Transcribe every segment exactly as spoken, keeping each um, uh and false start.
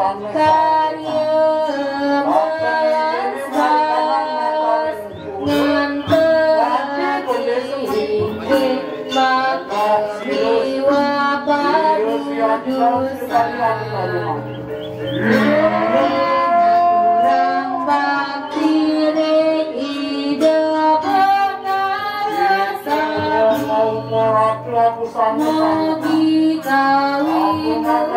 Karya mansas ngan telinggih maka jiwa padudusan. Kurang bakti ring Ida Pangarasa. Mugi kawinang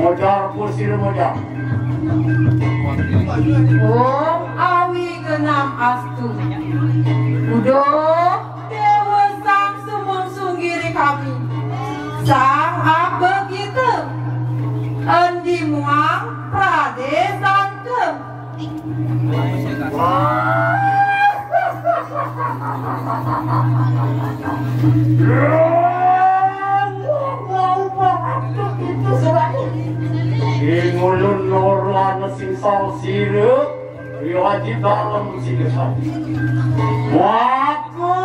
Modar pun sira modar. Om Awi Genam Astu. Uduh Dewa Sang Sumungsung Giri kami. Sang Apa Kita. Endi Muang Pradesan Kem. Ingulun norana sing sangsira, riwaji dalem sing kesat. Maka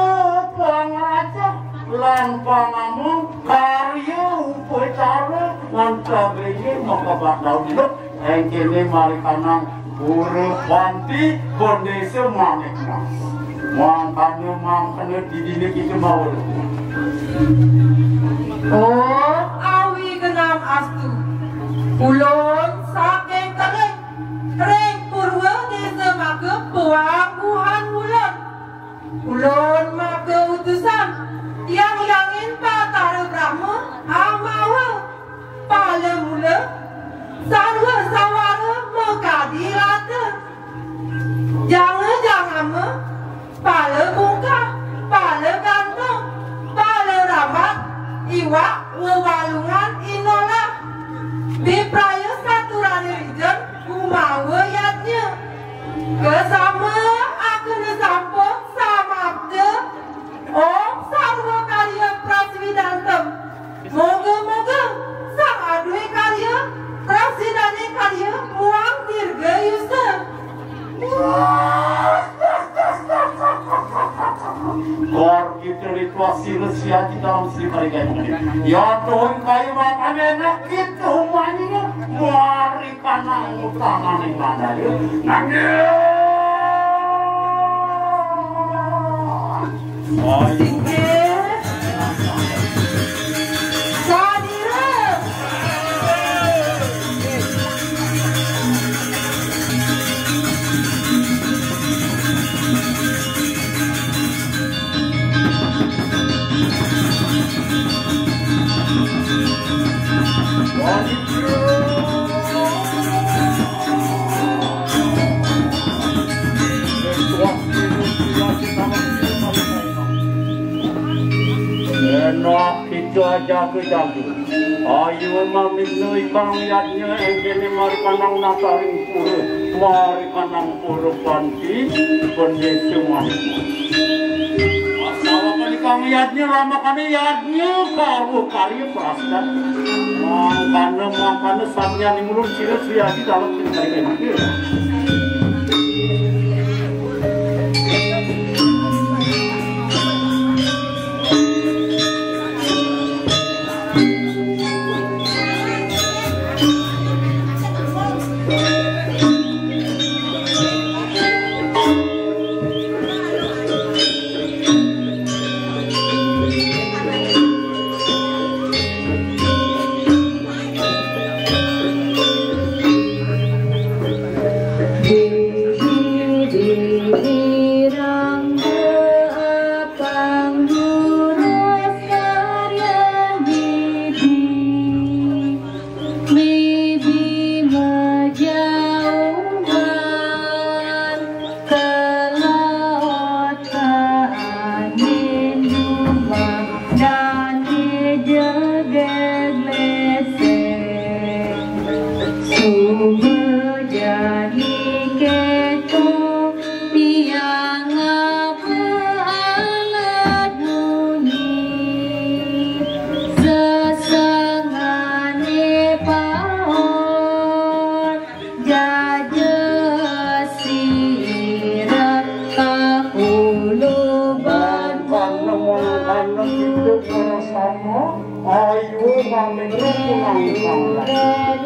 pangajak lan pangamung karya upacara ngantabene maka bakal hidup. Engkene marikanang Pura Panti, Bendesa Manik Mas. Mangkana mangkana didine kita maul. Om Awi Genam Astu. Ulun saking Tenging ring Purwa Desa Maga Pawangguhan Wulan. Ulun maka utusan Hyang Hyangin Batara Brahma amawa pala mula sarwa sawara makadi rata. Janga jangama, pala bungkah, pala gantong, pala rambat, iwak wewalungan inolah. Bipraya saturane rijen gumawa yadnya. Kasama akena sampun samapta. Om sarwa karya praswidantem. Moga-moga sang aduhe karya, praswidane karya muang dirgayusa. Kor kita ritual sila siaji dalam Sri Parikan. Ya Tuhan kayu makan enak kita umanya. Mari kanang utamaning mandaya. Nangis. Inggih. Sadira. Enak kita jaga-jaga. Ayo mamikna ikang yadnya engkene mari kanang nataring pura, mari kanang pura panti, bendesa mani. Asawakan ikang yadnya, ramakane yadnya, karuh karya prasida. Mangkana, mangkana samyani mulun sira sri adi dalam sri karya. Mibi majauhan ka laut ka angin, jumah dadi jegeg leseng. Suba jani Ana hidup ora sama, ayo pamit rukunang pangkat.